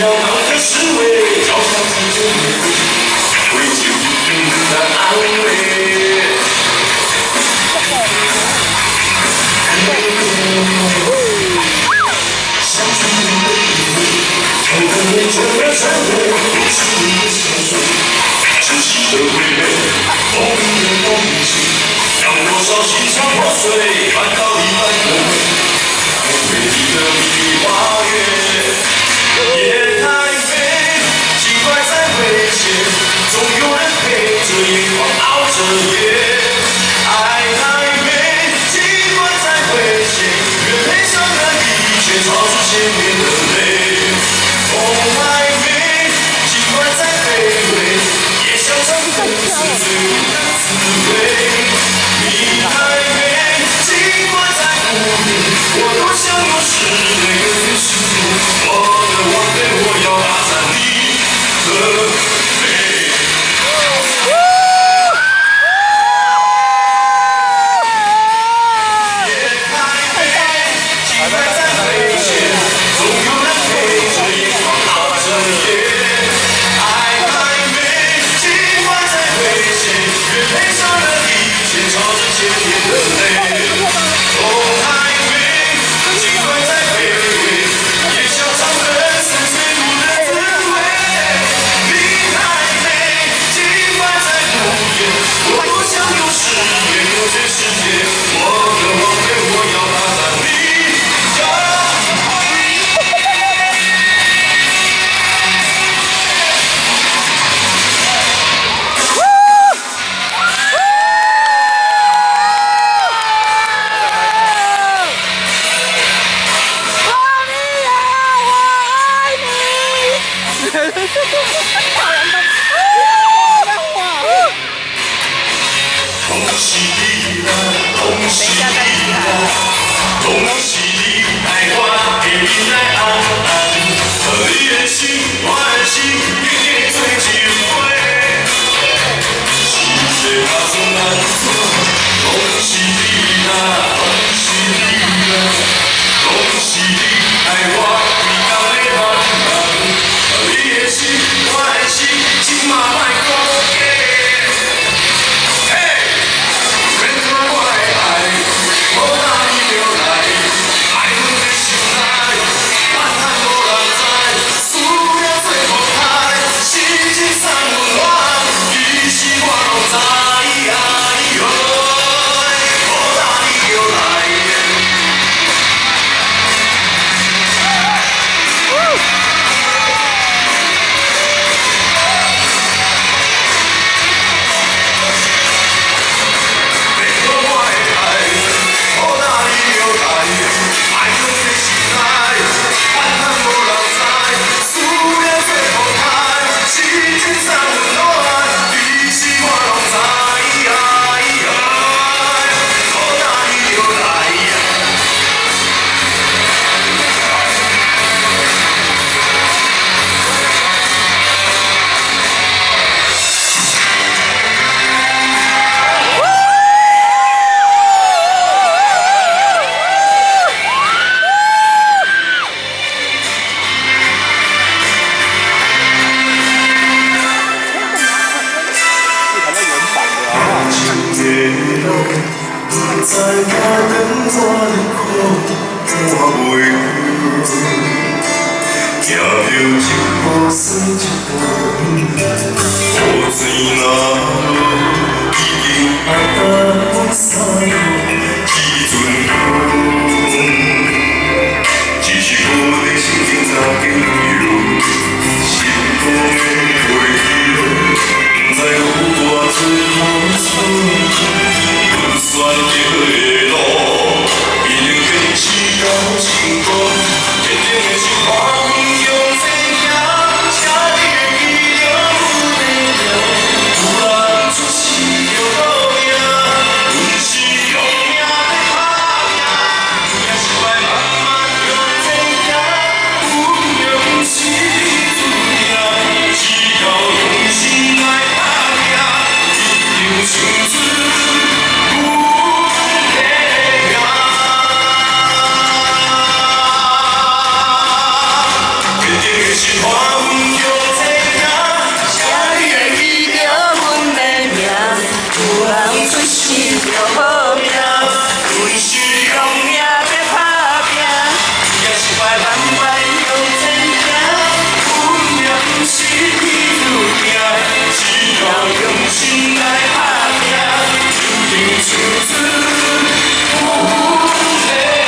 要當個侍衛，照相機就會回去的安慰。相聚的以為，這個稱謂，不是你的香水，窒息的味蕾，夢裡的夢境，讓多少心腸破碎，翻到一半的美，美麗的梨花月，夜太美，儘管再危險，總有人陪着眼眶熬着夜。愛太美，儘管再危險，願賠上了一切，超出千年的淚。風太美，儘管再卑微，也想嘗粉絲最的滋味。你太美，儘管再無言，我多想用詩來跟你訴說，我的王妃，我要霸佔你的美。夜太美，儘管再危險，總有人陪着眼眶熬着夜。愛太美，儘管再危險，願賠上了一切，朝着千年的淚。風太美，儘管再卑微，也想嘗粉絲最毒的滋味。你太美，儘管再無言，我多想用誓言隔絕世界。我的王妃，我要霸佔你的美。羅密歐，我愛你。恭喜你啦，恭喜你啦，恭喜你愛我的未來安安。你的心，我的心，天天做一回。是谁告訴咱說，恭喜你啦，恭喜你啦，恭喜你愛我規工的茫茫。你的心，我的心，這馬莫講假。嘿，免看我的愛，無哪你就來，愛阮的心內，萬難無人知，思念做風台，心情送溫暖，其實我攏知。哎呦，無哪你就來。免看我的愛，無哪你就來，愛阮的心內，萬難無人知，思念做風台，心情送溫暖，其實我攏知。哎呦，無哪你就來。是睇得原版的好不好？情的路，不知我等偌苦，看袂开，行着一步算一步，雨水若落，已經愛等三月彼陣好。只是無在心情早經有，心肝的回憶，不知有偌多苦楚。阮選擇的路，已經堅持到成功。堅定的心看向前行，請你會記著阮的名。有人出世就倒命，阮是勇看阮向前行，请你会记着阮的名，有人出世就好命，阮是用命欲拍拼，也是我慢慢向前行，运命不是天注定，只要用心来打拼，就定唱出阮的名。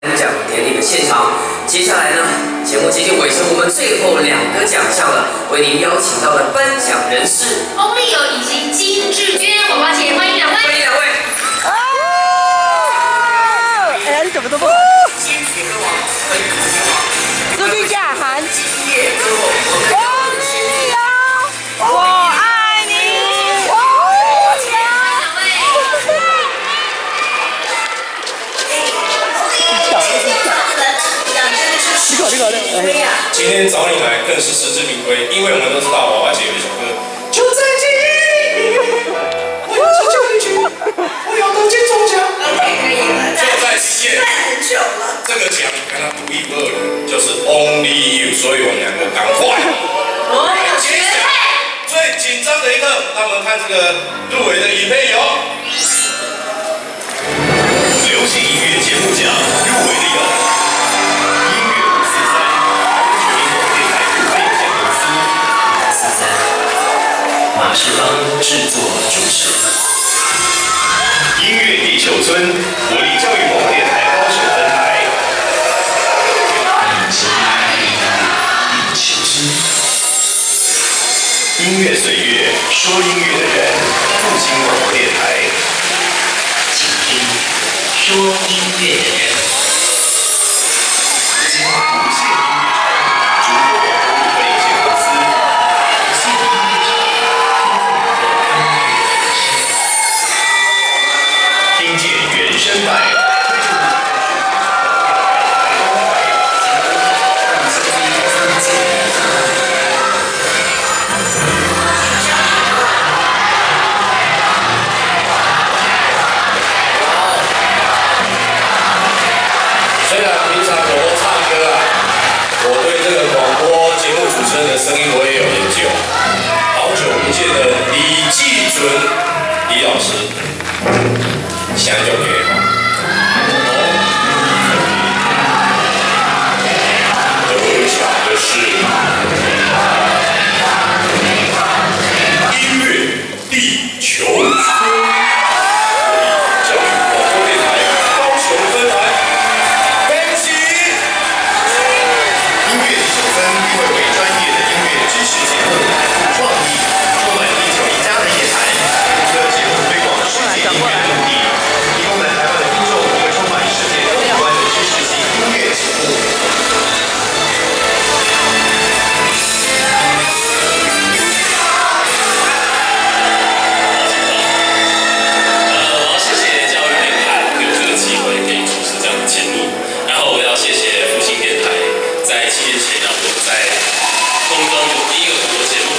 颁奖典礼的现场。接下来呢，节目接近尾声，我们最后两个奖项了，为您邀请到的颁奖人士，翁立友以及金智娟，娃娃姐，欢迎两位。欢迎两位。哎呀，你怎麼都不？金曲歌王和歌王，朱俊雅涵，今夜歌后，我们的翁立友，我愛你，我愛你。你搞，你搞，你搞，今天找你來更是實至名歸，因為我們都知道娃娃姐有一首歌，就在今夜，我要唱一句，我要得金鐘獎。 OK，可以了，就在今夜，很久了。這個獎剛剛獨一無二的，就是 Only You，所以我們兩個趕快來揭曉最緊張的一刻，讓我們看這個入圍的影片有流行音樂節目獎入圍的有音樂543，全民廣電台股份有限公司。 43，馬世芳製作主持。音樂地球村，國立教育廣播電台高雄分台。音樂歲月，說音樂的人，復興廣播電台。請聽說音樂的人。無線音樂城，主播廣播股份有限公司。無線音樂城，聽見原聲帶，推出雖然平常我都唱歌啊，我對這個廣播節目主持人的聲音我也有研究。好久不見的李濟准李老師，聲就給得獎的是音樂地球村，教育廣播電台高雄分台，恭喜！音樂地球村定位為專業的音樂知識節目，富創意，充滿地球一家的夜談，除了節目推廣世界音樂的目的，提供南台灣的聽眾一個充滿世界各端的知識性音樂節目。我要謝謝教育電台有這個機會可以主持這樣的節目，然後我要謝謝復興電台在7年前讓我在空中有第一個廣播節目，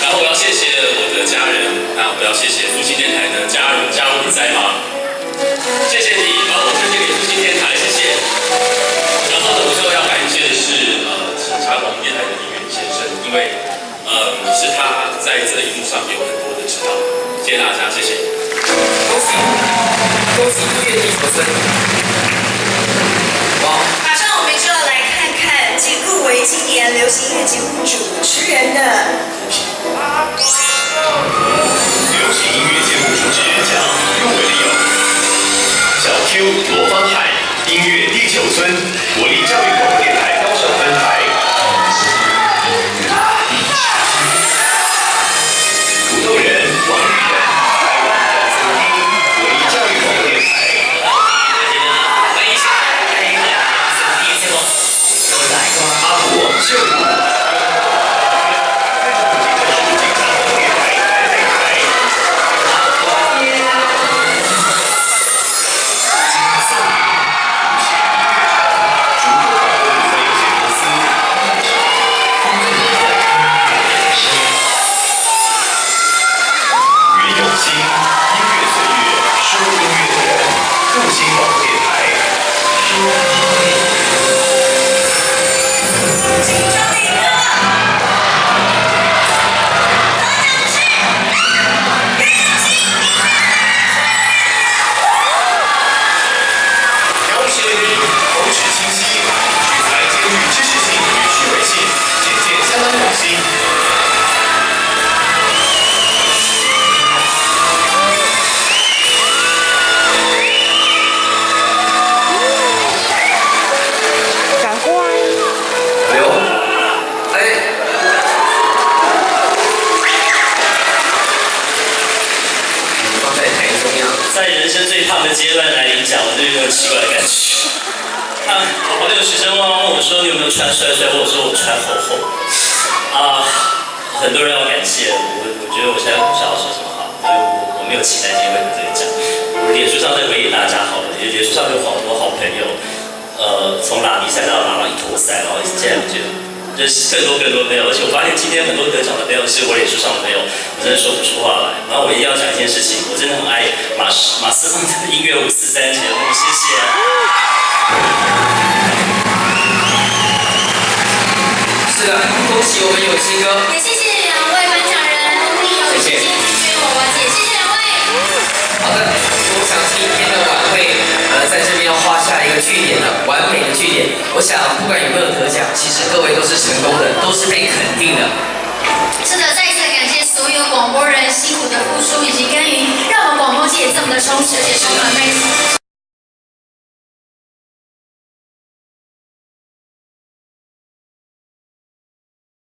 然後我要謝謝我的家人，那我要謝謝復興電台的家人，家人你在嗎？謝謝你把我推薦給復興電台，謝謝。然後呢，我最後要感謝的是警察廣播電台的李遠先生，因為是他在這一路上有很多的指導，謝謝大家，謝謝。恭喜恭喜音樂地球村！哇！馬上我們就要來看看進入圍今年流行音樂節目主持人的流行音樂節目主持人獎入圍的有小 Q 羅芳海，音樂地球村，國立教育廣播電台高雄分台。土豆人王玉仁，台灣三廳，國立教育廣播電台。阿伯秀武。生最胖的階段來領獎，我就有種奇怪的感覺。啊，我旁邊有學生問我說：“你有沒有穿帥帥？”我說：“我穿厚厚。”啊，很多人要感謝我，我覺得我現在不曉得說什麼好，因為我沒有期待今天會得這個獎。我臉書上再回給大家好了，也臉書上有好多好朋友，從拉力賽到拉到一坨賽，然後現在我覺得認識更多更多朋友，而且我發現今天很多得獎的朋友是我臉書上的朋友，我真的說不出話來。然後我一定要講一件事情，我真的很愛馬斯上的音樂543節目，謝謝。是的，恭喜我們有心哥，也謝謝兩位頒獎人，謝謝金志娟、娃娃姐，謝謝兩位。好的，我想今天的晚會，在這邊要畫下一個句點了，完美的句點。我想不管有沒有得獎，其實各位都是成功的，都是被肯定的。是的，再一次感謝所有廣播人辛苦的付出以及耕耘，讓我們廣播界這麼的充實，而且充滿魅力。